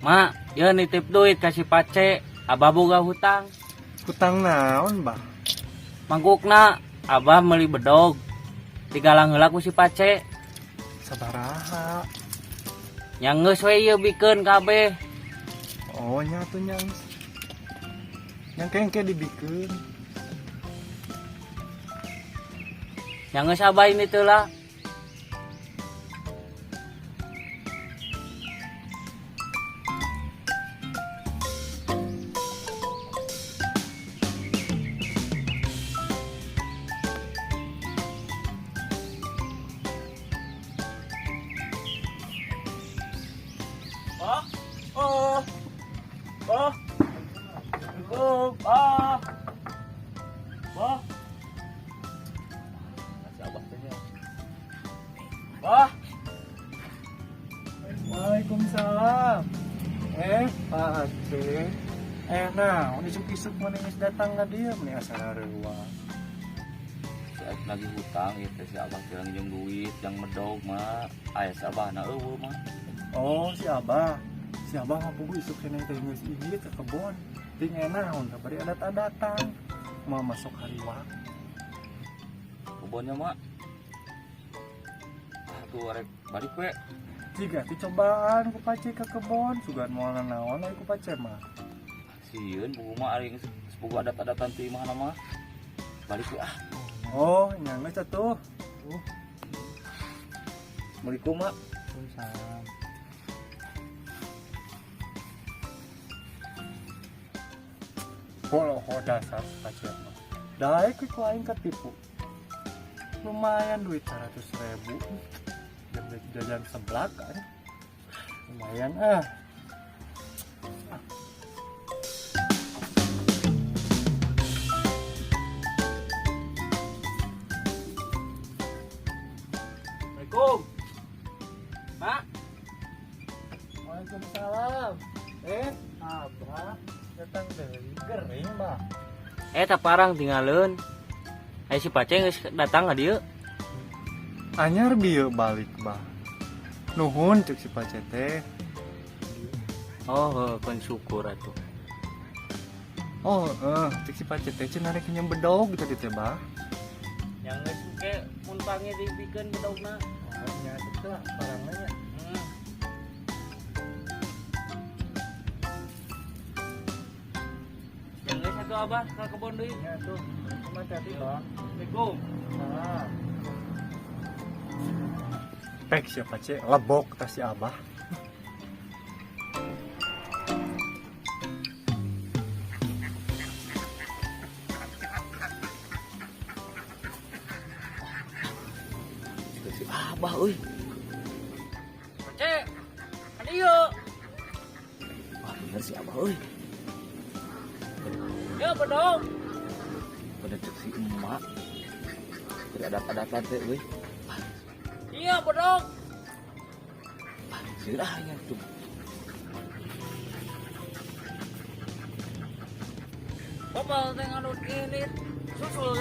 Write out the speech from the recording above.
Mak, ya nitip duit kasih Pace, Abah boga hutang. Hutang naon, Bah? Mangkukna Abah meuli bedog. Digalang heula ku si Pace. Sabaraha? Nya geus we ieu bikeun kabeh. Oh, nya atuh nya. Yang kengke dibikeun. Nya geus Abah ini teu lah. Oh, oh, oh, oh, oh, oh. Kasih Abah teh nya. Bah, Waalaikumsalam. Pak Aceh. Naon isuk-isuk mana geus datang ka dieu meni asa reuwa. Si Aib lagi hutang ya teh si Abah teh nginjem duit yang medog mah. Aya si Abah na eueuh mah. Oh, si Abah. Si Abah mah puguh isuk keneh teh geus ieu ke kebon. Ting naon bari adat-adatan. Mau masuk hariwang. Kebonnya mak. Atuh arek balik we. Jika dicobaan ku Pace ke kebon, sugan moal naon aya ku Pace mah. Sieun buku mah ari geus sepugu adat-adatan ti imahna mah. Balik we ah. Oh, nya geus atuh. Assalamualaikum mak. Waalaikumsalam. Poloho dasar Pace mah. Daek ku aing ketipu. Lumayan duit 100.000. Jajan seblak kan. Lumayan ah. Assalamualaikum. Mak. Waalaikumsalam. Abah datang dari gering, Bah. Tak parang tinggalin. Ayo si Pace geus datang ka dieu. Anyar bieu balik, Bah. Nuhun cek si Pace teh. Oh, heuh, keun syukur atuh. Oh, cek si Pace teh cenah rek nyeum bedog tadi teh, Bah. Yang geus ke mun pange dibikeun bedogna. Oh, nya atuh lah parangna nya. Yang geus atuh Abah ka kebon deui. Nya atuh. Kumaha tadi, Bah? Assalamualaikum. Nah. Pek siapa cek lebok tas si Abah. Si Abah euy. Cek. Ka dieu. Wah, bener si Abah euy. Ya bedog. Bener cek si emak. Dari adat-adatan teh euy. Iya bedog. Sirah nya tuh. Bapak teh ngadut ini susul